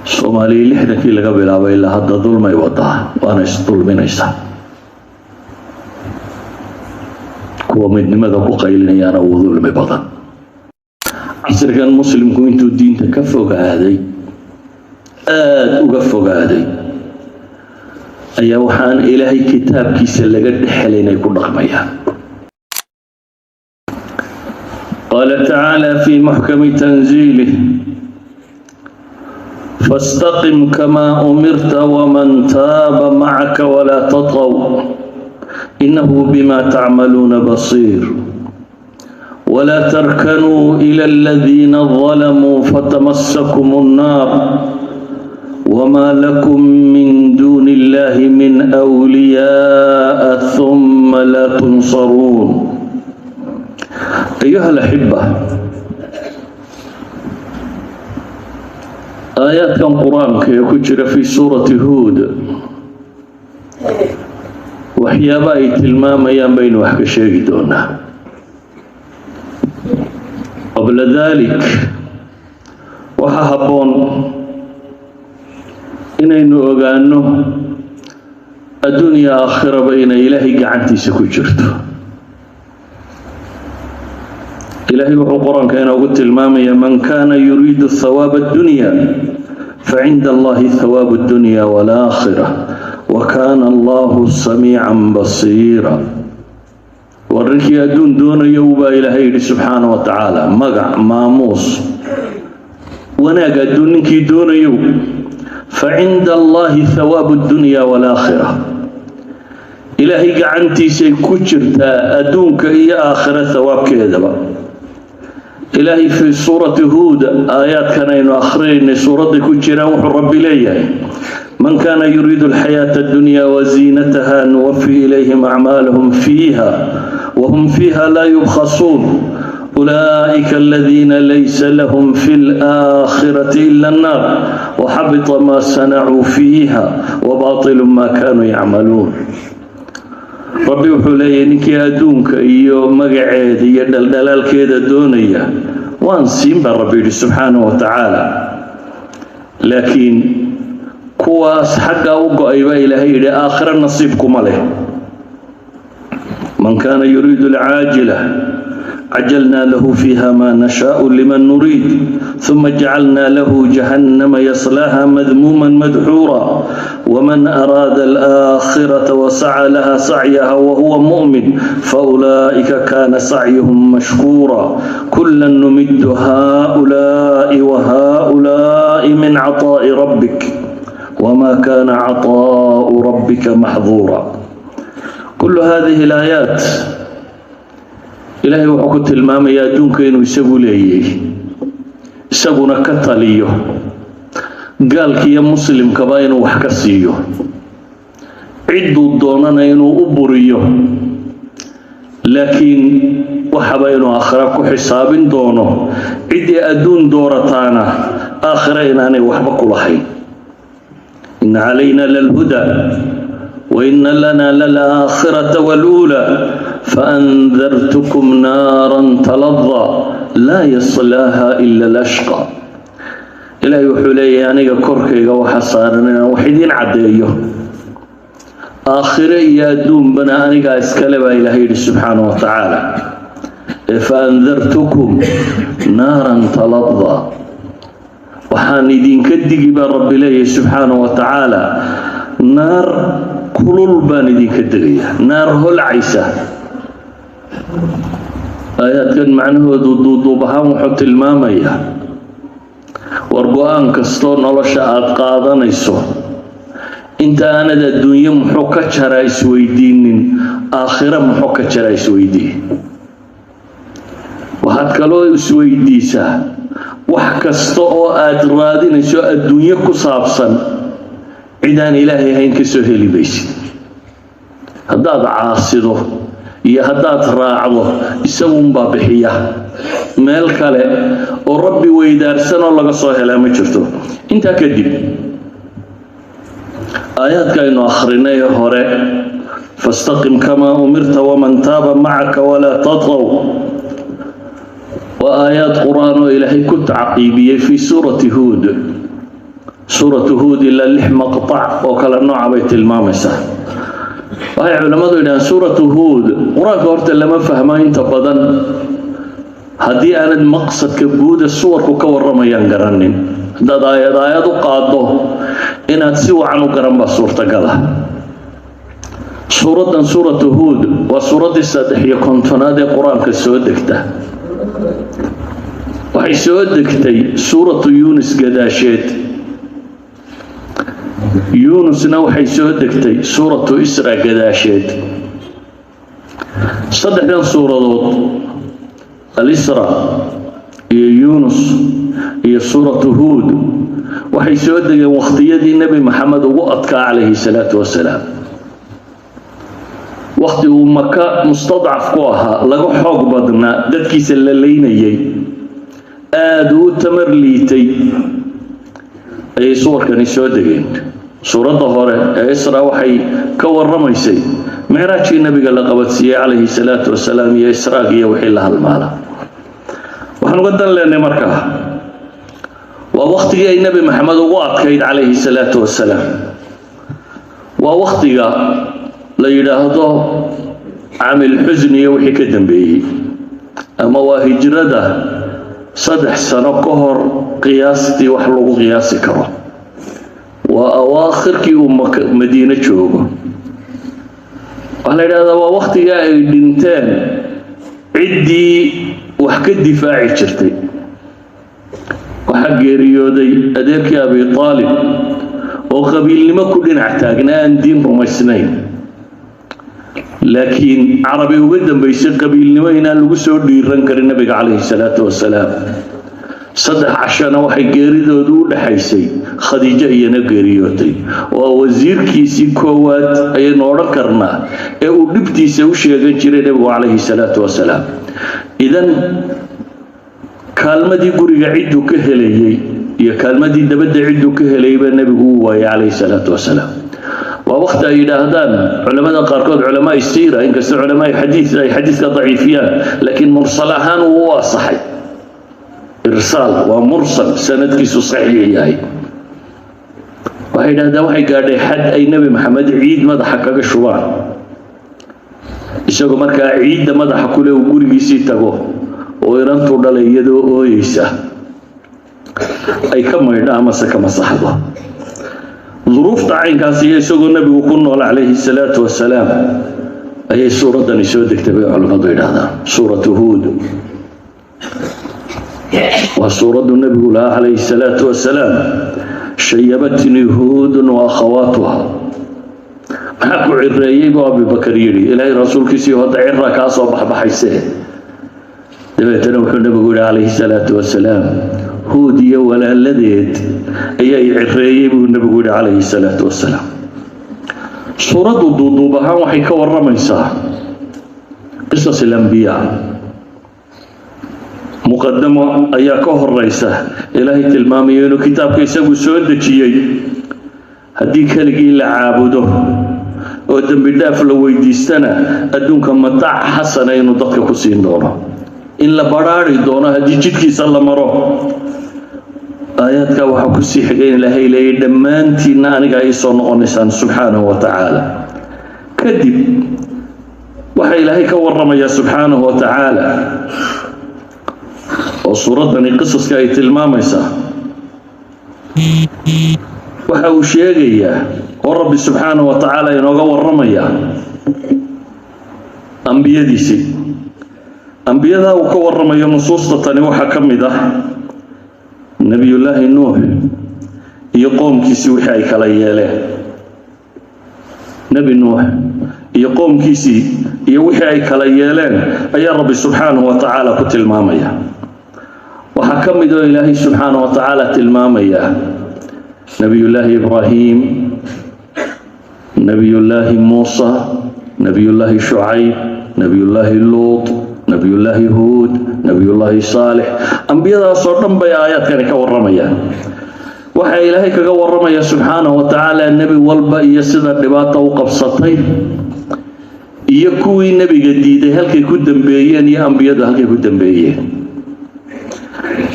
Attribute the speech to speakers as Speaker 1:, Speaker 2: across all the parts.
Speaker 1: Soomaaliya 60kii laga bilaabay ilaa hadda dulmay wadaa, waana isdulminaysaa. Kuwa midnimada ku qaylinayaana wuu dulmi badan. Casrigan Muslimku intuu diinta ka fogaaday, aada uga fogaaday, ayaa waxaan Ilaahay kitaabkiisa laga dhexelay inay ku dhaqmayaan. Qaala tacaala fi muxkami tanziilih: فاستقم كما أمرت ومن تاب معك ولا تطغوا إنه بما تعملون بصير ولا تركنوا إلى الذين ظلموا فتمسكم النار وما لكم من دون الله من أولياء ثم لا تنصرون. أيها الأحبة، aayaadkan Qur-aanka ee ku jira fii Suurati Huud waxyaaba ay tilmaamayaan baynu wax ka sheegi doonaa. Qabla dalik, waxaa habboon inaynu ogaano adduunya aakhiraba inay Ilaahay gacantiisa ku jirto. Ilaahay wuxuu Qur-aanka inoogu tilmaamaya: man kana yuriidu thawaaba addunya facinda Allahi thawaabu addunya waalaakhira wa kana Allahu samiican basiira. War ninkii adduun doonayo, baa Ilaahay yidhi subxaana wa tacaala, magac, maamuus, wanaag adduun ninkii doonayo, facinda Allahi thawaabu addunya waalaakhira. Ilaahay gacantiisay ku jirtaa adduunka iyo aakhira thawaabkeedaba. Ilaahay fii Suurati Huud, aayaadkan aynu akhriyaynay suuradday ku jiraan, wuxuu Rabbi leeyahay: man kana yuriidu alxayaata addunya waziinataha nuwafi ilayhim acmaalahum fiiha wahum fiiha laa yubkhasuun ulaa'ika aladiina laysa lahum fi laakhirati ila annaar waxabita ma sanacuu fiiha wabaatilu ma kanuu yacmaluun. Rabbi wuxuu leeyahay: ninkii adduunka iyo magaceeda iyo dhaldhalaalkeeda doonaya, waan siin, baa Rabbi yidhi subxaanahu wa tacaala. Laakiin kuwaas xaggaa u go-ay, baa Ilaahay yidhi, aakhiro nasiibkuma leh. Man kaana yuriidu alcaajila cajalnaa lahu fiiha ma nashaau liman nuriid ثuma jacalnaa lahu jahannama yaslaaha madmuuma madxuura. Wman araada alaakhirata wasaca laha sacyaha wahuwa mu'min faulaa'ika kana sacyuhum mashkuura. Kula numidu haؤulaa'i wahaؤulaa'i min caطaa'i rabbik wma kana caطaa'u rabbika maxduura. Kulu hadihi alaayaat Ilaahay wuxuu ku tilmaamayaa adduunka inuu isagu leeyahy, isaguna ka taliyo, gaalka iyo muslimkaba inuu wax ka siiyo, cidduu doonana inuu u buriyo, laakiin waxaba inuu aakhira ku xisaabin doono. Ciddii adduun doorataana aakhira inaanay waxba ku lahayn. Ina calayna lalhuda waina lana lalaakhirata waluulaa faandartukum naaran taladaa laa yaslaaha ila alashqa. Ilaahay wuxuu leeyahay: aniga korkayga waxa saaran inaan wax idiin caddeeyo, aakhire iyo adduunbana anigaa iskale, baa Ilaahay yidhi subxaana wa tacaala. Ee faandartukum naaran taladaa, waxaan idinka digi, baa Rabbi leeyahay subxaana wa tacaala, naar kulul baan idinka degaya, naar holcaysa. Aayaadkan macnahoodu duuduub ahaan wuxuu tilmaamayaa: war go-aan kastoo nolosha aada qaadanayso, inta aanad adduunye muxuu ka jaraa isweydiinin, aakhira muxuu ka jaraa isweydiiye. Waxaad kaloo isweydiisaa: wax kasta oo aad raadinayso adduunye ku saabsan, cidaan Ilaahay hayn ka soo heli maysid. Haddaad caasido iyo haddaad raacdo, isagunbaa bixiya. Meel kale oo Rabbi weydaarsanoo laga soo helaa ma jirto. Intaa kadib, aayaadka aynu akhrinay hore, fastaqim kamaa umirta waman taaba macaka walaa tatqow, waa aayaad Qur-aan oo Ilaahay ku tacqiibiyey fii Suurati Huud. Suuratu Huud ilaa lix maqtac oo kale nooca bay tilmaamaysaa. Waxay culammadu yidhahaan, Suuratu Huud, qur-aanka horta lama fahmo inta badan haddii aanad maqsadka guuda suwarku ka warramayaan garanin. Haddaad aayad aayad u qaaddo, inaad si wacan u garan baa suurtagala. Suuraddan Suuratu Huud waa suuraddii 53aad ee qur-aanka soo degta. Waxay soo degtay Suuratu Yuunus gadaasheed. Yuunusna waxay soo degtay Suuratu Isra gadaasheed. Saddexdan suuradood, Alisra iyo Yuunus iyo Suuratu Huud, waxay soo degeen wakhtiyadii Nebi Maxamed ugu adkaa, calayhi salaatu wasalaam, wakhti uu Maka mustadcaf ku ahaa, laga xoog badnaa, dadkiisa la leynayay, aada u tamar liitay ayay suwarkani soo degeen. Suuradda hore ee Isra waxay ka warramaysay micraajkii Nebiga la qabadsiiyey, calayhi salaatu wasalaam, iyo israag iyo wixii la halmaala. Waxaan uga dan leenay markaa, waa wakhtigii ay Nebi Maxamed ugu adkayd, calayhi salaatu wasalaam. Waa wakhtiga la yidhaahdo camil xusni iyo wixii ka dambeeyey, ama waa hijrada 3 sano ka hor qiyaastii wax lagu qiyaasi karo. Waa awaakhirkii uu Madiine joogo. Waxaa la yidhahdaa waa wakhtiga ay dhinteen ciddii wax ka difaaci jirtay. Waxaa geeriyooday adeerkii Abi Aalib oo qabiilnimo ku dhinac taagnaa, aan diin rumaysnayn, laakiin Carabi uga dambaysay qabiilnimo inaan lagu soo dhiiran karin Nabiga, calayhi salaatu wasalaam. 3 cashana waxay geeridoodu u dhaxaysay Khadiijo iyana geeriyootay. Waa wasiirkiisii koowaad ayaynu odhan karnaa ee uu dhibtiisa u sheegan jiray Nebigu, calayhi salaatu wasalaam. Idan kaalmadii guriga cidduu ka helayey iyo kaalmadii dabadda cidduu ka helayayba Nebigu uu waayay, calayhi salaatu wasalaam. Waa wakti ay yidhaahdaan culamada qaarkood, culamaa siira, inkastoo culamaa xadiis ay xadiiska daciifiyaan, laakiin mursal ahaan wuu u asaxay. Irsaal waa mursal sanadkiisu saxiix yahay. Waxay yidhahdaan waxay gaadhay xad ay Nebi Maxamed ciid madaxa kaga shubaan, isagoo markaa ciidda madaxa kule uu gurigiisii tago oo inantuu dhalay iyadoo ooyeysa ay ka maydho amase ka masaxdo. Duruufta caynkaas iyo isagoo Nebigu ku nool, calayhi salaatu wasalaam, ayay suuraddani soo degtay bay culimmadu yidhaahdaan. Suuratu Huud waa suuraddu Nebigu lahaa, calayhi salaatu wasalaam, "Shayabatnii Huudun wa akhawaatuha." "Maxaa ku cireeyey?" buu Abibakar yidhi. "Ilaahay rasuulkiisii, hadda cira kaa soo baxbaxayse." Dabeetana wuxuu Nebigu yihi, calayhi salaatu wasalaam, "Huud iyo walaaladeed ayaa i cireeyey," buu Nebigu yihi, calayhi salaatu wasalaam. Suuraddu duuduub ahaan waxay ka warramaysaa qisas alambiyaa. Muqadamo ayaa ka horeysa. Ilaahay tilmaamayo inuu kitaabka isagu soo dejiyey, haddii keligii la caabudo oo dembi dhaaf la weydiistana, adduunka mataac xasana inuu dadka ku siin doono, in la badhaari doono haddii jidkiisa la maro. Aayaadka waxaa kusii xigay in Ilaahay leeyay, "Dhammaantiinna aniga ay soo noqonaysaan," subxaanahu wa tacaala. Kadib waxaa Ilaahay ka warramayaa, subxaanahu wa tacaala, oo suuraddani qisaska ay tilmaamaysaa, waxa uu sheegayaa oo Rabbi subxaanahu wa tacaala inooga warramayaa ambiyadiisii. Ambiyadaa uu ka warramayo nusuusta tani waxaa ka mid ah Nebiyullaahi Nuux iyo qoomkiisii, wixii ay kala yeeleen. Nebi Nuux iyo qoomkiisii iyo wixii ay kala yeeleen ayaa Rabbi subxaanahu wa tacaala ku tilmaamaya. Waxaa ka mid oo Ilaahay subxaanahu wa tacaala tilmaamaya Nebiyullaahi Ibraahim, Nebiyullaahi Muusa, Nebiyullaahi Shucayb, Nebiyullaahi Luut, Nebiyullaahi Huud, Nebiyullaahi Saalix. Ambiyadaasoo dhan bay aayaadkani ka warramayaan. Waxaa Ilaahay kaga warramaya, subxaanahu wa tacaala, nebi walba iyo sida dhibaata u qabsatay, iyo kuwii nebiga diiday halkay ku dambeeyeen, iyo ambiyadu halkay ku dambeeyeen.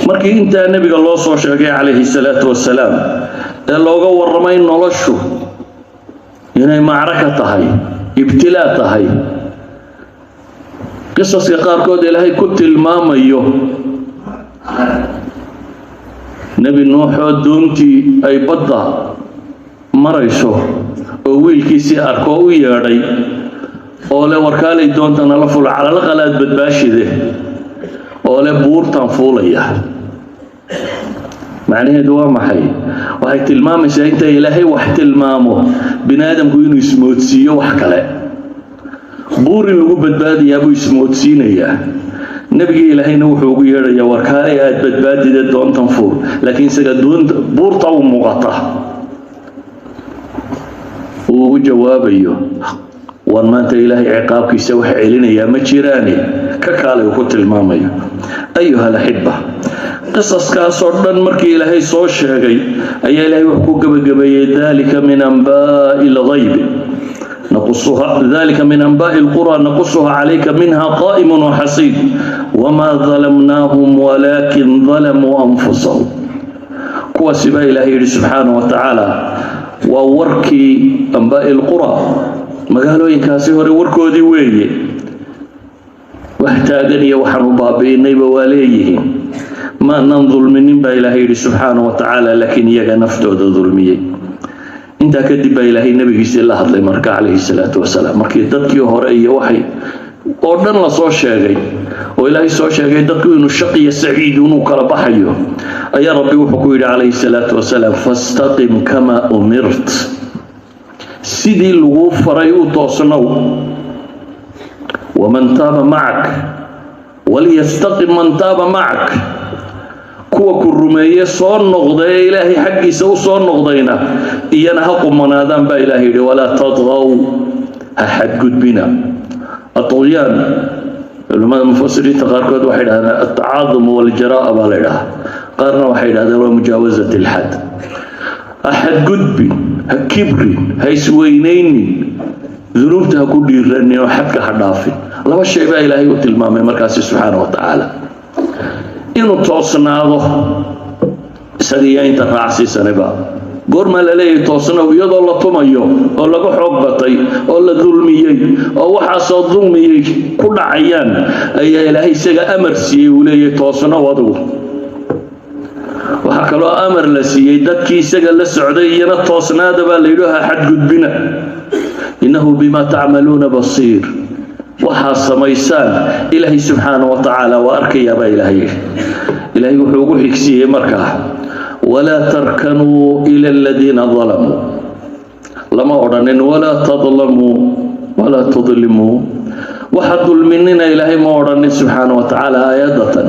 Speaker 1: Markii intaa nebiga loo soo sheegay calayhi salaatu wasalaam ee looga warramay noloshu inay macraka tahay, ibtilaa tahay, qisaska qaarkood Ilaahay ku tilmaamayo Nebi Nuuxoo doontii ay badda marayso oo wiilkiisii arkoo u yeedhay oo le warkaalay doonta nala fuula, calal qalaad badbaashide, oo le buurtan fuulaya, macnaheedu waa maxay? Waxay tilmaamaysaa inta Ilaahay wax tilmaamo bini aadamku inuu ismoodsiiyo wax kale. Buur in lagu badbaadayaa buu ismoodsiinayaa. Nebigii Ilaahayna wuxuu ugu yeedhayaa warkaalay aad badbaadide, doontan fuul, laakiin isaga doonta buurta u muuqata uu ugu jawaabayo war maanta Ilaahay ciqaabkiisa wax celinayaa ma jiraane, ka kaalay uu ku tilmaamayo. Ayuha alaxiba, qisaskaasoo dhan markii Ilaahay soo sheegay ayaa Ilaahay wuxuu ku gebagabeeyey dalika min anbaa'i alghayb نقصها ذلك من أنباء القرى نقصها عليك منها قائم وحصيد وما ظلمناهم ولكن ظلموا أنفسهم. Kuwaasi baa Ilaahay yidhi subxaanaه wa tacaala waa warkii anbaa'i alqura, magaalooyinkaasi hore warkoodii weeye. Wax taagan iyo waxaanu baabi'inayba waa leeyihiin. Maanan dulminin baa Ilaahay yidhi subxaanaه wa tacaala, laakiin iyaga naftooda dulmiyey. Intaa kadib baa Ilaahay nabigiisii la hadlay marka calayhi salaatu wasalaam. Markii dadkii hore iyo waxay oo dhan lasoo sheegay oo Ilaahay soo sheegay dadku inuu shaqiyo saciid inuu kala baxayo, ayaa Rabbi wuxuu ku yidhi calayhi salaatu wasalaam: fastaqim kamaa umirt, sidii laguu faray u toosnow, waman taaba macak waliyastaqim man taaba macak, kuwa ku rumeeye soo noqda ee Ilaahay xaggiisa u soo noqdayna iyana ha qumanaadaan baa Ilahay yidhi. Walaa tadqow, ha xadgudbina. Aطugyaan culimmada mufasiriinta qaarkood waxay dhahdeen altacaadum waljaraa'a baa la idhahaa, qaarna waxay dhahdeen waa mujaawazat alxad. Ha xadgudbin, ha kibrin, ha isweynaynin, dunuubta ha ku dhiiranin oo xadka ha dhaafin. Laba shay baa Ilaahay u tilmaamay markaasi subxaana wa tacaala: inuu toosnaado isaga iyo inta raacsiisanayba. Goormaa la leeyahay toosnow, iyadoo la tumayo oo laga xoog batay oo la dulmiyey oo waxaasoo dulmiyey ku dhacayaan ayaa Ilaahay isaga amar siiyey, uu leeyahay toosnow adigu. Waxaa kaloo amar la siiyey dadkii isaga la socday, iyana toosnaada baa la yidhi, ha xadgudbina. Innahu bima tacmaluuna basiir, waxaa samaysaan Ilaahay subxaana wa tacaala waa arkayaa baa Ilaahay yidhi. Ilaahay wuxuu ugu xigsiiyey markaa walaa tarkanuu ila aladiina dalamuu. Lama odhanin walaa tadlamuu walaa tudlimuu, waxa dulminina Ilaahay ma odhanin subxaana wa tacaala. Aayadatan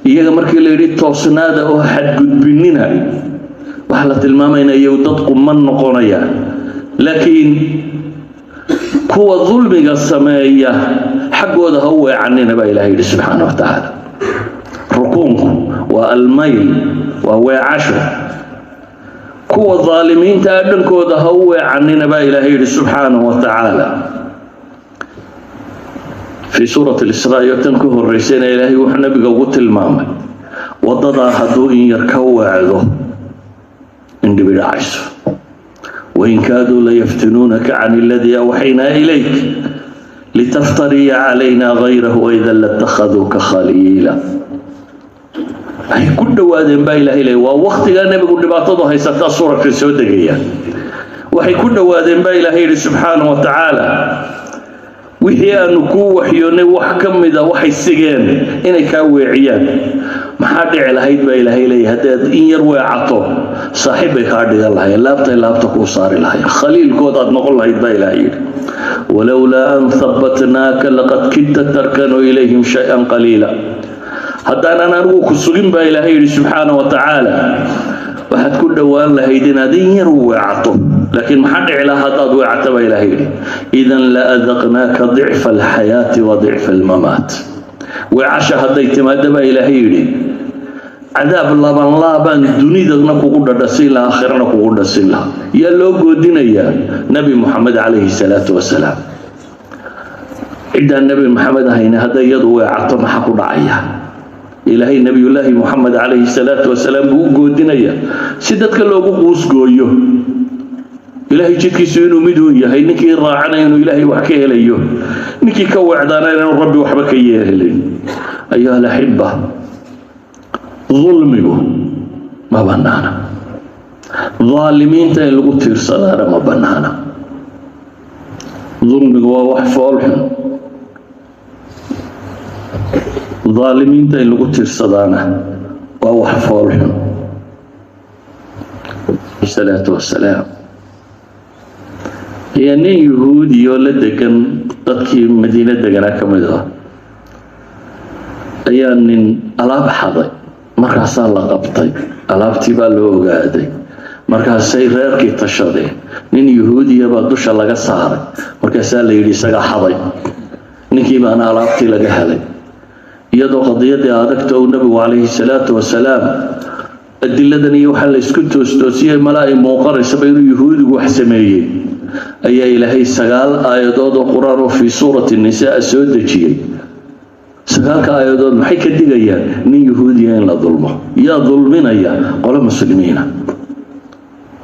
Speaker 1: iyaga markii la yidhi toosnaada oo xadgudbinina, waxaa la tilmaamayna iyagu dad quman noqonaya, laakiin kuwa dulmiga sameeya xaggooda ha u weecanina baa Ilahay yidhi subxaana wa tacaala. Rukuunku waa almayl, waa weecasho. Kuwa daalimiinta ah dhankooda ha u weecanina baa Ilaahay yidhi subxaanahu wa tacaala. Fii suurati Lisraa iyo tan ku horeysayna Ilaahay wuxuu nabiga ugu tilmaamay waddadaa hadduu in yar ka weecdo in dhibi dhacayso. Wain kaaduu layaftinuunaka can aladii awxaynaa ilayk litaftariya calayna gayrahu waidan latakhaduuka khaliila. Waxay ku dhowaadeen baa Ilahay leey, waa waktigaa nebigu dhibaatadu haysataa suuradka soo degaya, waxay ku dhowaadeen baa Ilaahay yidhi subxaana wa tacaala wixii aanu kuu waxyoonnay wax ka mida waxay sigeen inay kaa weeciyaan. Maxaa dhici lahayd baa Ilaahay leeyahy? Haddaad in yar weecato, saaxiib bay kaa dhigan lahayen, laabtay laabta kuu saari lahayen, khaliilkood aad noqon lahayd baa Ilaahay yidhi. Walowlaa an habbatnaaka laqad kidta tarkanu ilayhim shay-an qaliila. Haddaanan anigu ku sugin baa Ilaahay yidhi subxaana wa tacaala, waxaad ku dhowaan lahayd inaad in yar u weecato. Laakiin maxaa dhici lahaa haddaad weecato baa Ilaahay yidhi? Idan la adaqnaaka dicfa alxayaati wa dicfa almamaat. Weecasha hadday timaado baa Ilaahay yidhi, cadaab labanlaabaan dunidana kugu dhadhasin lahaa, aakhirana kugu dhasin lahaa. Yaa loo goodinayaa? Nebi Moxamed calayhi salaatu wasalaam. Ciddaan Nebi Maxamed ahayna hadday iyadu weecato, maxaa ku dhacaya? Ilaahay Nebiyullaahi Moxamed calayhi salaatu wasalaam buu u goodinaya si dadka loogu quusgooyo Ilaahay jidkiisu inuu miduun yahay, ninkii raacana inuu Ilaahay wax ka helayo, ninkii ka weecdaana inaanu Rabbi waxba ka yeelin. أيها الأحبة, dulmigu ma bannaana, daalimiinta in lagu tiirsadaana ma bannaana. Dulmigu waa wax foolxun, daalimiinta in lagu tiirsadaana waa wax foolxun. Salaatu wasalaam ayaa nin Yuhuudiyoo la degan, dadkii Madiine deganaa ka mid ah, ayaa nin alaab xaday. Markaasaa la qabtay, alaabtii baa loo ogaaday. Markaasay reerkii tashadeen, nin Yuhuudiya baa dusha laga saaray. Markaasaa la yidhi isagaa xaday. Ninkii baana alaabtii laga helay. Iyadoo qadiyadii adagta uu Nabigu calayhi salaatu wasalaam adiladan iyo waxaa la isku toostoosiyey mala ay muuqanaysaba inuu Yuhuudigu wax sameeyey, ayaa Ilaahay 9 aayadood oo Qur-aan oo fii suurati Nisaa soo dejiyey. Sagaalka aayadood maxay ka digayaan? Nin Yuhuudiya in la dulmo. Yaa dulminaya? Qolo Muslimiina,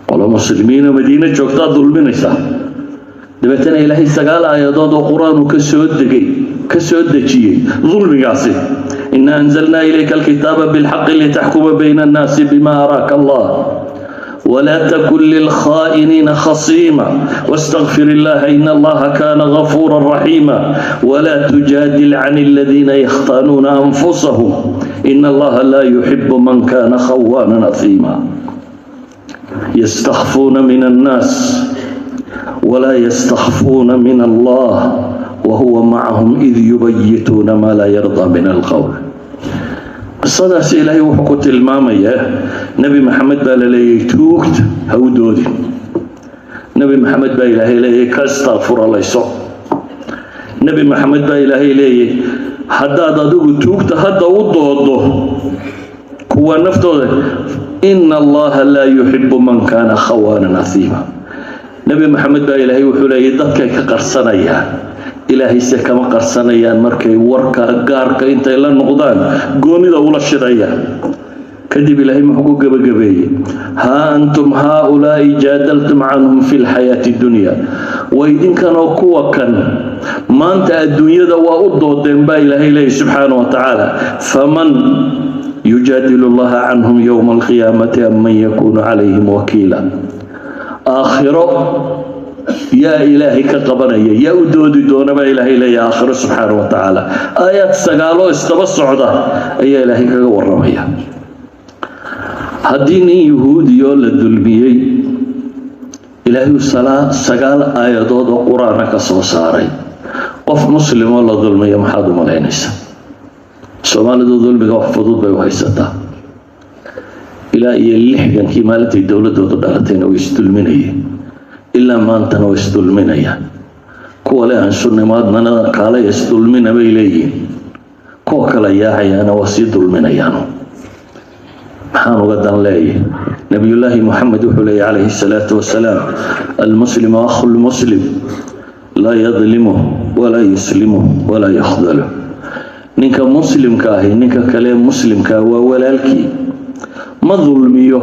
Speaker 1: qolo Muslimiina Madiine joogtaa dulminaysa. Dabeetana Ilaahay 9 aayadood oo Qur-aanu ka soo degay, ka soo dejiyey dulmigaasi. إنا أنزلنا إليك الكتاب بالحق لتحكم بين الناس بما أراك الله ولا تكن للخائنين خصيما واستغفر الله إن الله كان غفورا رحيما ولا تجادل عن الذين يختانون أنفسهم إن الله لا يحب من كان خوانا أثيما يستخفون من الناس ولا يستخفون من الله وهو معهم إذ يبيتون ما لا يرضى من القول. Qisadaas Ilaahay wuxuu ku tilmaamayaa Nebi Maxamed baa la leeyahay tuugta ha u doodin. Nebi Maxamed baa Ilaahay leeyahay ka istakfuralayso. Nebi Maxamed baa Ilaahay leeyahay haddaad adigu tuugta hadda u doodo kuwa naftooda, إن الله لا يحب من كان خوانا أثيما. Nebi Maxamed baa Ilaahay wuxuu leeyahay dadkay ka qarsanayaan, Ilaahayse kama qarsanayaan markay warka gaarka intay la noqdaan goonida ula shirayaan. Kadib Ilaahay muxuu ku gebagabeeyey? ها أنتم هؤلاء جادلتم عنهم في الحياة الدنيا. Waa idinkanoo kuwa kan maanta adduunyada waa u doodeen baa Ilaahay leeyahy subxaana wa tacaala. فمن يجادل الله عنهم يوم القيامة أم من يكون عليهم وكيلا. Aakhiro yaa Ilaahay ka qabanaya? Yaa u doodi doona baa Ilaahay leeyahay aakhiro subxaana wa tacaala? Aayaad sagaaloo isdaba socda ayaa Ilaahay kaga warramaya. Haddii nin Yuhuudiyoo la dulmiyey Ilaahay 9 aayadood oo Qur-aana ka soo saaray, qof Muslimoo la dulmiyo maxaad u malaynaysaa? Soomaalidu dulmiga wax fudud bay u haysataa. Ilaa iyo 60-kii maalintay dowladoodu dhalatayna way isdulminayeen, ilaa maantana way isdulminayaan. Kuwa le aan sunnimaadnana kaalay isdulmina bay leeyihiin, kuwa kala yaacayaana waa sii dulminayaan. Maxaan uga dan leeyahay? Nabiyullaahi Moxamed wuxuu leeyahy calayhi salaatu wasalaam: المسلم أخو المسلم لا يظلمه ولا يسلمه ولا يخذله. Ninka Muslimka ahi ninka kale Muslimkaa waa walaalkii, ma dulmiyo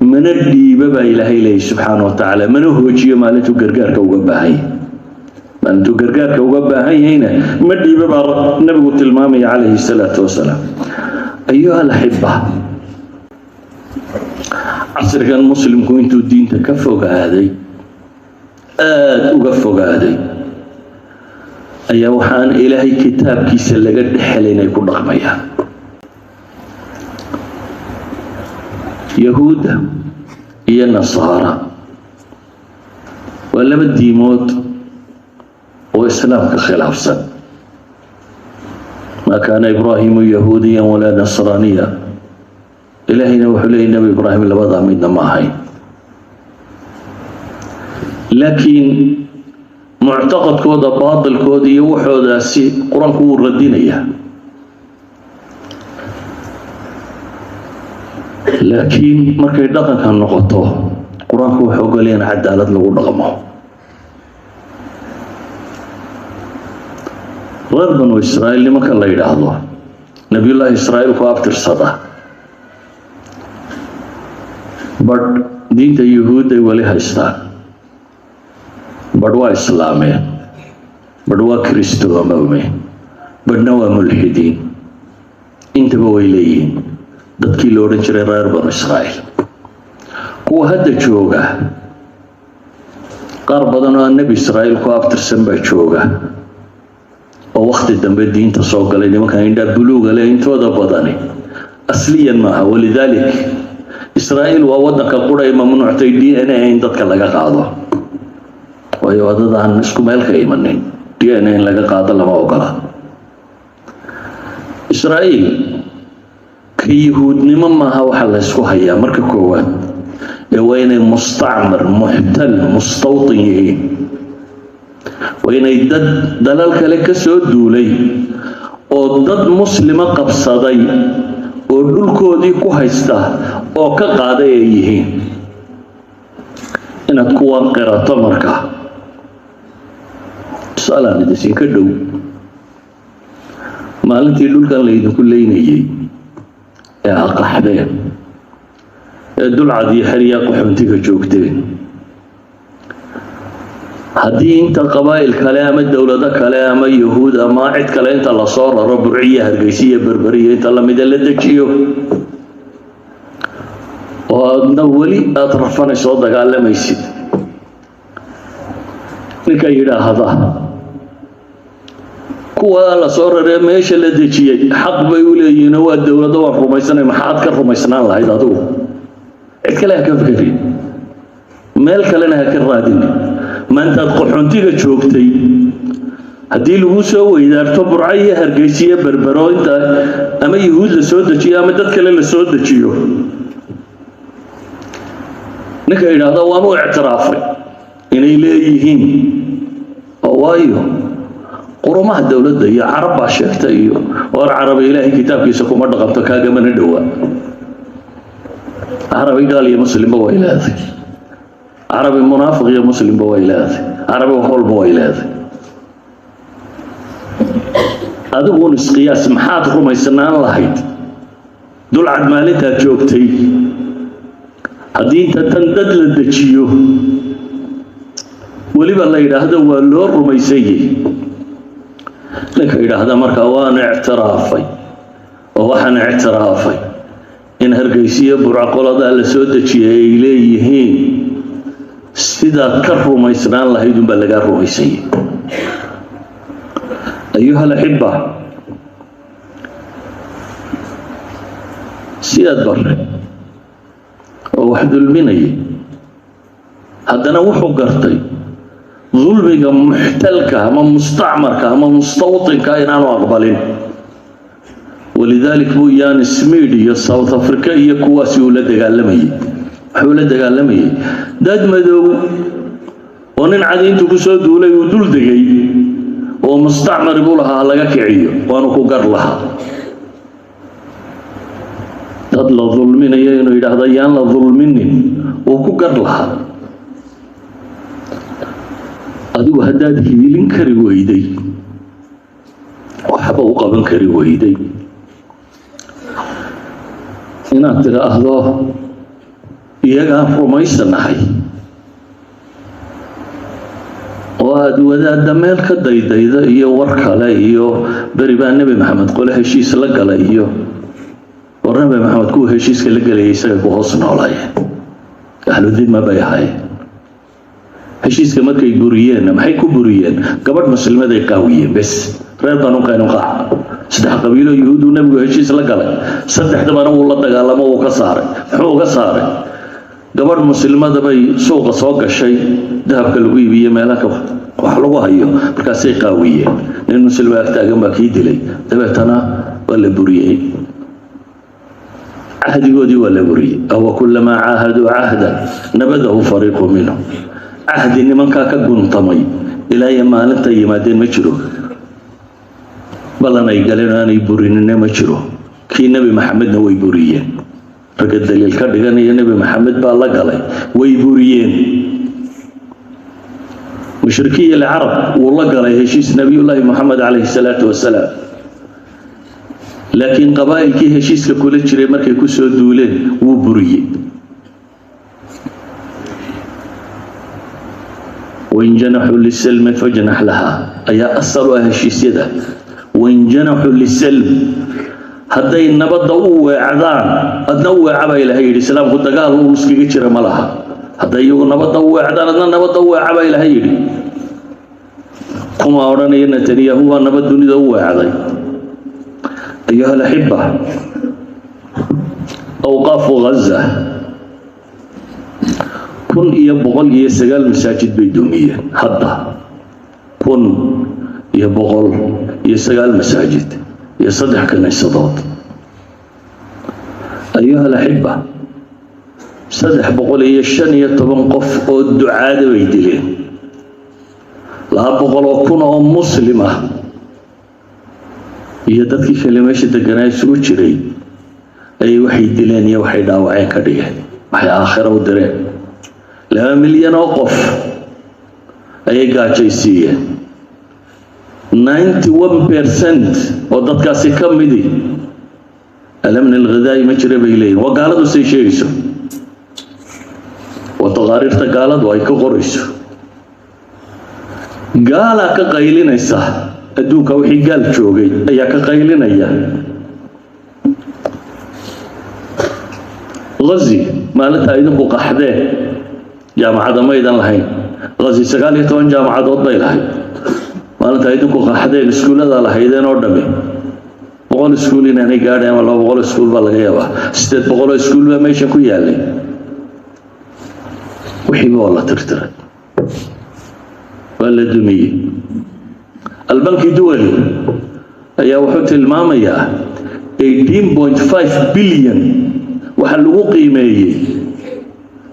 Speaker 1: mana dhiiba baa Ilaahay leeyahy subxaana wa tacaala, mana hoojiyo maalintuu gargaarka uga baahan yahay. Maalintuu gargaarka uga baahan yahayna ma dhiiba baa Nabigu tilmaamaya calayhi salaatu wasalaam. أيها الأحبة, casrigan Muslimku intuu diinta ka fogaaday, aada uga fogaaday, ayaa waxaan Ilaahay kitaabkiisa laga dhexelay inay ku dhaqmayaan. Yahuudda iyo Nasaara waa laba diimood oo Islaamka khilaafsan. ما كان إبراهيم يهوديا ولا نصرانيا. Ilaahayna wuxuu leeyay Nebi Ibraahim labadaa midna ma ahayn, laakiin muctaqadkooda, baatilkooda iyo waxoodaasi Qur-aanku wuu radinayaa. Laakiin markay dhaqanka noqoto, Qur-aanku wuxuu ogolaya in cadaalad lagu dhaqmo. Reer Banu Israa'iil nimanka la yidhaahdo Nabiyullaahi Israa'iil ku abtirsada, badh diinta Yuhuudday weli haystaan, badh waa islaameen, badh waa Kristoomowmeen, badhna waa mulxidiin. Intaba way leeyihiin dadkii la odhan jiray reer Banu Israa'iil. Kuwa hadda jooga, qaar badan oo aan Nebi Israa'iil ku abtirsan baa jooga oo wakhti dambe diinta soo galay. Nimankan indhaa buluuga leh intooda badani asliyan maaha. ولذلك Israa'iil waa waddanka qura ay mamnuuctay DNA in dadka laga qaado, waayo waa dad aan isku meel ka imanin. DNA in laga qaado lama ogola. Israa'iil ka Yuhuudnimo maaha waxa la ysku hayaa marka koowaad, ee waa inay مستعمر، محتل، مستوطن yihiin. Waa inay dad dalal kale ka soo duulay oo dad Muslima qabsaday oo dhulkoodii ku haysta oo ka qaaday ay yihiin. Inaad kuwan qirato markaa, tusaalaan idinka dhow, maalintii dhulkan laydinku leynayey ee aqaxdeen ee dulcad iyo xeryaa qaxoontiga joogteen, haddii inta qabaa'il kale ama dowlado kale ama Yahuud ama cid kale inta lasoo raro Burciya, Hargeysiya, Berberiya inta lamida la dejiyo, oo aadna weli aada rafanayso oo dagaalamaysid, ninka yidhaahda kuwa la soo raree meesha la dejiyey xaq bay u leeyihiinoo waa dowlado, waan rumaysanay, maxaad ka rumaysnaan lahayd adigu? Cid kale ha ka fekerin, meel kalena ha ka raadin. Maantaad qaxoontiga joogtay, haddii lagu soo weydaarto Burco iyo Hargeysiyo Berbero, inta ama Yuhuud la soo dejiyo ama dad kale la soo dejiyo, ninka yidhaahda waan u ictiraafay inay leeyihiin, oo waayo qurumaha dowladda iyo Carab baa sheegta iyo war Carabi Ilaahay kitaabkiisa kuma dhaqanto, kaagamana dhowaa. Carabi gaal iyo Muslimba way leedahay, Carabi munaafiq iyo Muslimba way leedahay, Carabi wax walba way leedahay. Adiguun isqiyaas, maxaad rumaysnaan lahayd dulcad maalintaad joogtay haddii inta tan dad la dejiyo weliba la yidhaahdo waa loo rumaysanyay? Ninka yidhaahda markaa waan ictiraafay oo waxaan ictiraafay in Hargeysiyo Burco qoladaa la soo dejiyay ay leeyihiin, sidaad ka rumaysnaan lahayd unbaa lagaa rumaysanyay. أيها الأحبة, Siyaad Barre oo wax dulminayay, haddana wuxuu gartay dulmiga muxtalka ama mustacmarka ama mustawtinka inaanu aqbalin. ولذلك buu Ian Smith iyo South Africa iyo kuwaasi uu la dagaalamayay. Wuxuu la dagaalamayay dad madow oo nin cadi intuu kusoo duulay uu dul degay oo mustacmar buu lahaa, laga kiciyo, waanu ku gar lahaa. Dad la dulminayo inuu yidhaahdo yaan la dulminin, uu ku gar lahaa. Adigu haddaad hiilin kari weyday, waxba u qaban kari weyday, inaad tidhaahdo iyagaan rumaysanahay oo aada wadaadda meel ka daydayda iyo war kale iyo beri baa Nebi Maxamed qole heshiis la galay iyo war, Nebi Maxamed kuwa heshiiska la gelayay isaga ku hoos noolaayeen, أهل الذمة bay ahaayeen. Heshiiska markay buriyeenna, maxay ku buriyeen? Gabadh Muslimaday qaawiyeen bes. Reer Banu Qaynuqaac, saddex qabiilo Yuhuudduu Nebigu heshiis la galay, saddexdabana wuu la dagaalamo, wuu ka saaray. Muxuu uga saaray? Gabadh Muslimada bay suuqa soo gashay, dahabka lagu iibiye, meelaha wax lagu hayo, markaasay qaawiyeen. Nin Muslima agtaagan baa kii dilay, dabeetana waa la buriyey cahdigoodii, waa la buriyey. أوكلما عاهدوا عهدا نبذه فريق منهم. Cahdi nimankaa ka guntamay ilaa iyo maalinta yimaadeen ma jiro. Ballan ay galeen aanay burinina ma jiro. Kii Nebi Maxamedna way buriyeen. Ragga daliil ka dhiganaya Nebi Maxamed baa la galay, way buriyeen. Mushrikiin العرب wuu la galay heshiis Nebiyullaahi Moxamed عليه الصلاة والسلام. Laakiin qabaa'ilkii heshiiska kula jiray markay ku soo duuleen, wuu buriyey. وإن جنحوا للسلم فاجنح لها ayaa asal u ah heshiisyada. وإن جنحوا للسلم, hadday nabadda u weecdaan, adna u weeca baa Ilahay yidhi. Islaamku dagaal uu iskaga jira ma laha. Hadday iyagu nabadda u weecdaan, adna nabadda u weeca baa Ilahay yidhi. Kuma odhanaya Netanyahu waa nabad dunida u weecday. أيها الأحبة, أوقاف غزة, 1109 masaajid bay dumiyeen hadda, 1109 masaajid iyo 3 kaniisadood. أيها الأحبة, 315 qof oo ducaada bay dileen. 200,000 oo Muslim ah iyo dadkii kale meesha deganaa isugu jiray ayay waxay dileen iyo waxay dhaawaceen ka dhigeen, waxay aakhiro u direen. 2 milyan oo qof ayay gaajaysiiyeen. 91% oo dadkaasi ka midi الأمن الغذائي ma jira bay leeyihin. Waa gaaladu say sheegayso, waa taqaariirta gaaladu ay ka qorayso. Gaalaa ka qaylinaysa, adduunka wixii gaal joogay ayaa ka qaylinaya. Ghazi maalinta idinku qaxdeen jaamacada maydan lahayn. Ghazi 19 jaamacadood bay lahayd. Maalinta idinku qaxdeen, iskuullada lahaydeen oo dhami 100 iskuul inaanay gaadhay ama 200 iskuul baa laga yaabaa. 800 iskuul baa meesha ku yaalay. Wixiiba waa la tirtiray, waa la dumiyey. البنك الدولي ayaa wuxuu tilmaamayaa 18.5 billion waxaa lagu qiimeeyey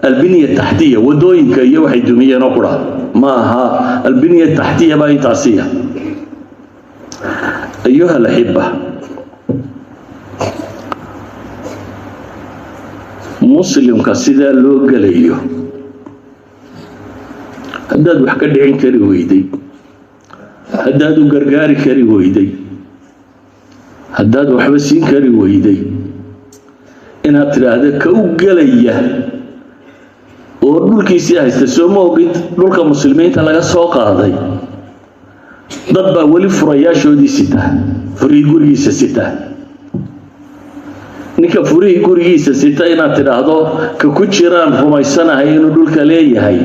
Speaker 1: البنية التحتية, wadooyinka iyo waxay dumiyeen oo qura ma aha, البنية التحتية baa intaasiya. أيها الأحبة, Muslimka sidaa loo gelayo, haddaad wax ka dhicin kari weyday, haddaad u gargaari kari weyday, haddaad waxba siin kari weyday, inaad tidhaahdo ka u gelaya oo dhulkiisii haysta. Soo ma ogid dhulka Muslimiinta laga soo qaaday dad baa weli furayaashoodii sita, furihii gurigiisa sita? Ninka furihii gurigiisa sita inaad tidhaahdo ka ku jiraan rumaysanahay inuu dhulka leeyahay,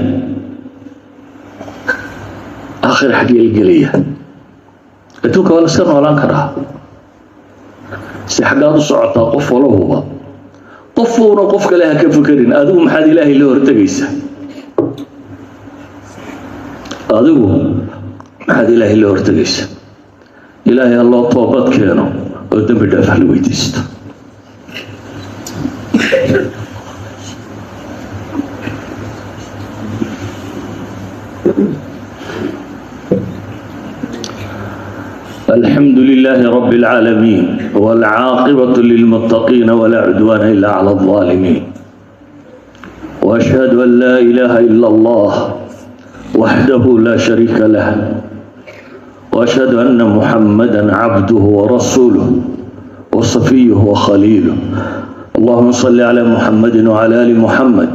Speaker 1: aakhir xaggee gelaya? Adduunka waa la iska noolaan karaa. Si xaggaad u socotaa? Qof walahuba qofuuna qof kale ha ka fekerin. Adigu maxaad Ilaahay la hortegaysaa? Adigu maxaad Ilaahay la hortegaysaa? Ilaahay ha loo toobad keeno oo dembi dhaaf ha la weydiisto. الحمد لله رب العالمين، والعاقبة للمتقين، ولا عدوان إلا على الظالمين، وأشهد أن لا إله إلا الله وحده لا شريك له، وأشهد أن محمدا عبده ورسوله وصفيه وخليله. اللهم صل على محمد وعلى آل محمد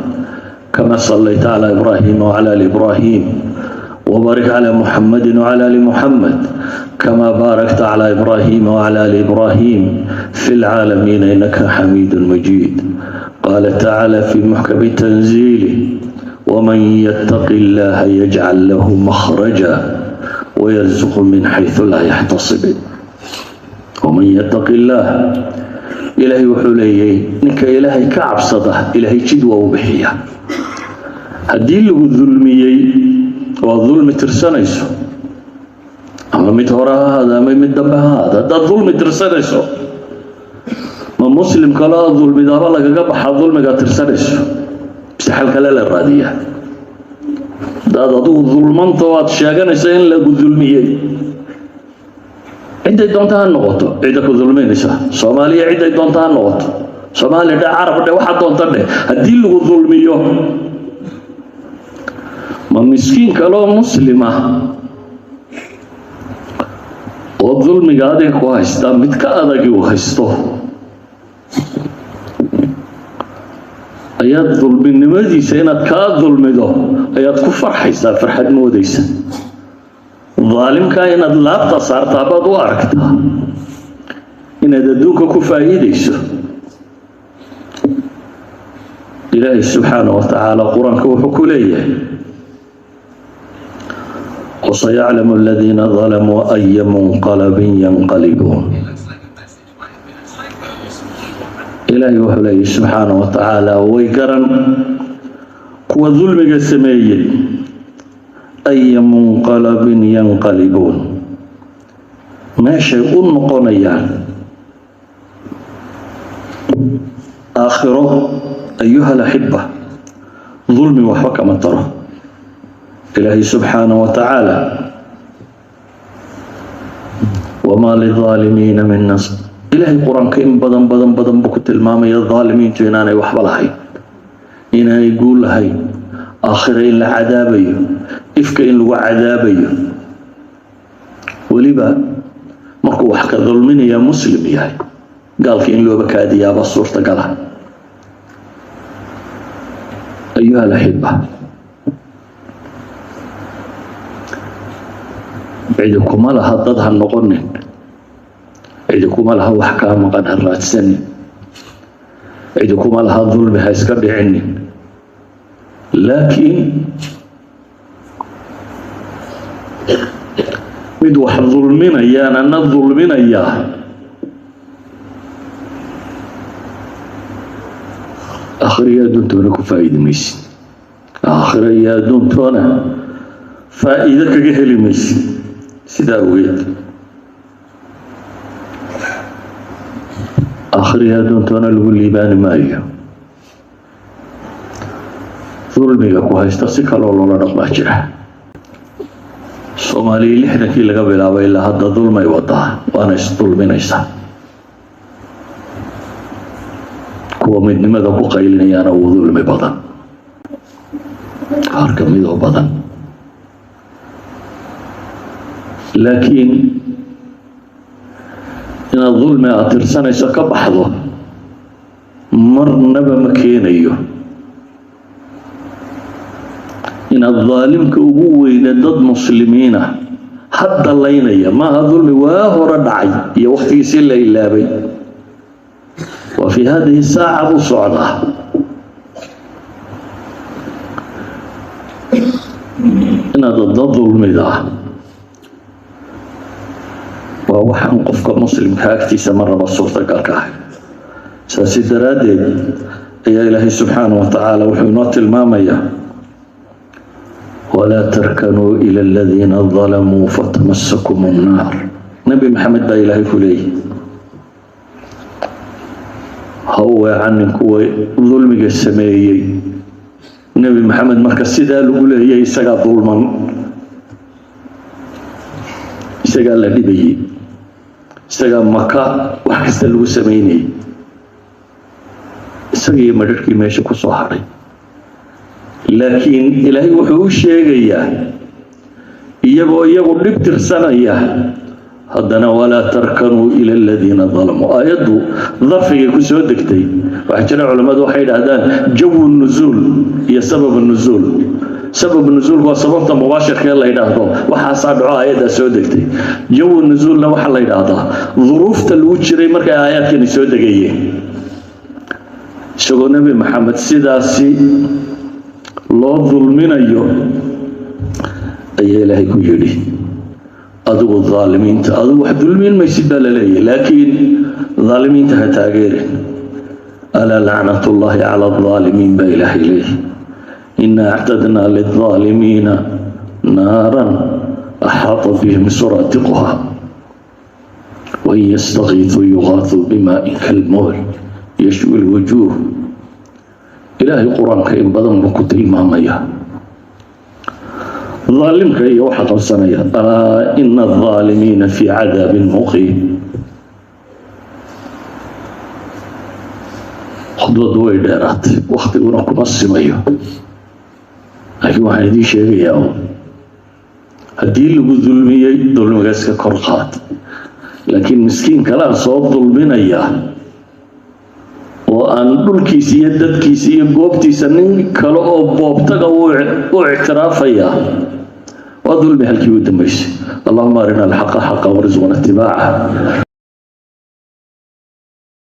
Speaker 1: كما صليت على إبراهيم وعلى آل إبراهيم، وبارك على محمد وعلى آل محمد كما باركت على إبراهيم وعلى آل إبراهيم في العالمين إنك حميد مجيد. قال تعالى في محكم تنزيله: ومن يتق الله يجعل له مخرجا ويرزقه من حيث لا يحتسب. ومن يتق الله, Ilaahay wuxuu leeyay, ninka Ilaahay ka cabsada, Ilaahay jid waa u bixiya. Haddii lagu dulmiyey oo aad dulmi tirsanayso, ama mid hore ha ahaada ama mid dambe ha ahaada, haddaad dulmi tirsanayso, ma Muslim kale oo dulmidaaba lagaga baxaa dulmigaad tirsanayso, mise xal kale la raadiyaa? Haddaad adigu dulmanta oo aad sheeganayso in lagu dulmiyey, cidday doonta ha noqoto, cidda ku dulminaysa, Soomaaliya cidday doonta ha noqoto, Soomaali dhe, Carab dhe, waxa doonta dheh, haddii lagu dulmiyo, ma miskiin kaloo Muslima oo Dulmiga adiga ku haystaa mid ka adagi uu haysto ayaad dulminimadiisa inaad kaa dulmido ayaad ku farxaysaa, farxad moodaysa. Daalimkaa inaad laabta saartaa baad u aragtaa inaad adduunka ku faa'iidayso. Ilaahay subxaana wa tacaala Qur-aanka wuxuu ku leeyahay: وسيعلم الذين ظلموا أي منقلب ينقلبون. Ilaahay wuxuu leeyahy subxaana wa tacaala, way garan kuwa dulmiga sameeyey أي منقلب ينقلبون, meeshay u noqonayaan aakhiro. أيها الأحبة, dulmi waxba kama taro. Ilaahay subxaana wa tacaala: وما للظالمين من نصير. Ilaahay Qur-aanka in badan badan badan buu ku tilmaamaya daalimiintu inaanay waxba lahayn, inaanay guul lahayn, aakhira in la cadaabayo, ifka in lagu cadaabayo, weliba markuu wax ka dulminaya Muslim yahay, gaalka in looba kaadiyaaba suurtagala. أيها الأحبة, cidi kuma laha dad ha noqonin, cidi kuma laha wax kaa maqan ha raadsanin, cidi kuma laha dulmi ha iska dhicinin, laakiin mid wax dulminayaan ana dulminayaa, aakhira iyo adduuntoona ku faa'iidi maysid, aakhira iyo adduuntoona faa'iido kaga heli maysid. Sidaa awgeed aakhira iyo adduuntoona lagu liibaani maayo. Dulmiga ku haysta si kaloo loola dhaqmaa jira. Soomaaliya 60-kii laga bilaabay ilaa hadda dulmay wadaa, waana isdulminaysaa. Kuwa midnimada ku qaylinayaana uu dulmi badan, qaar ka midoo badan. Laakiin inaad dulmi aad tirsanayso ka baxdo marnaba ma keenayo inaad daalimka ugu weyne dad Muslimiina hadda laynaya. Maaha dulmi waa hore dhacay iyo waktigiisii la ilaabay, waa في هذه الساعة buu socdaa. Inaad dad dulmidaa waa waxaan qofka Muslimka agtiisa marnaba suurtagalka ahay. Saasi daraaddeed ayaa Ilaahay subxaana wa tacaala wuxuu inoo tilmaamayaa: ولا تركنوا إلى الذين ظلموا فتمسكم النار. Nebi Maxamed baa Ilaahay ku leeyahy: ha u weecanin kuwa dulmiga sameeyey. Nebi Maxamed marka sidaa lagu leeyay, isagaa dulman, isagaa la dhibayey, isagaa Maka wax kasta lagu samaynayay, isagiiyo madharhkii meesha ku soo hadhay. Laakiin Ilaahay wuxuu u sheegayaa iyagoo iyagu dhib tirsanaya haddana: ولا تركنوا إلى الذين ظلموا. Aayaddu darfigay ku soo degtay waxaa jira culammadu waxay idhaahdaan جو النزول iyo سبب النزول. سبب نزuulku waa sababta mubaashirka ee la yidhaahdo waxaasaa dhaco aayaddaa soo degtay. جو النزولna waxaa la yidhaahdaa duruufta lagu jiray markay aayaadkani soo degayeen. Isagoo Nebi Maxamed sidaasi loo dulminayo ayaa Ilaahay ku yidhi: adigu daalimiinta, adigu wax dulmin maysid baa la leeyahy, laakiin daalimiinta ha taageerin. ألا لعنة الله على الظالمين baa Ilaahay leeyahy. إنا أعتدنا للظالمين نارا أحاط بهم سرادقها وإن يستغيثوا يغاثوا بماء كالمهل يشوي الوجوه. Ilaahay Qur-aanka in badan buu ku tilmaamaya daalimka iyo waxa qabsanaya: ألا إن الظالمين في عذاب مقيم. Khudbaddu way dheeraatay, waktiguna kuma simayo, laakiin waxaan idiin sheegayaa un haddii lagu dulmiyey, dulmiga iska kor qaad. Laakiin miskiin kalaa soo dulminaya oo aan dhulkiisa iyo dadkiisa iyo goobtiisa nin kale oo boobtaga u ictiraafaya, waa dulmi halkii u dambaysay. اللهم أرنا الحق حقا وارزقنا اتباعه.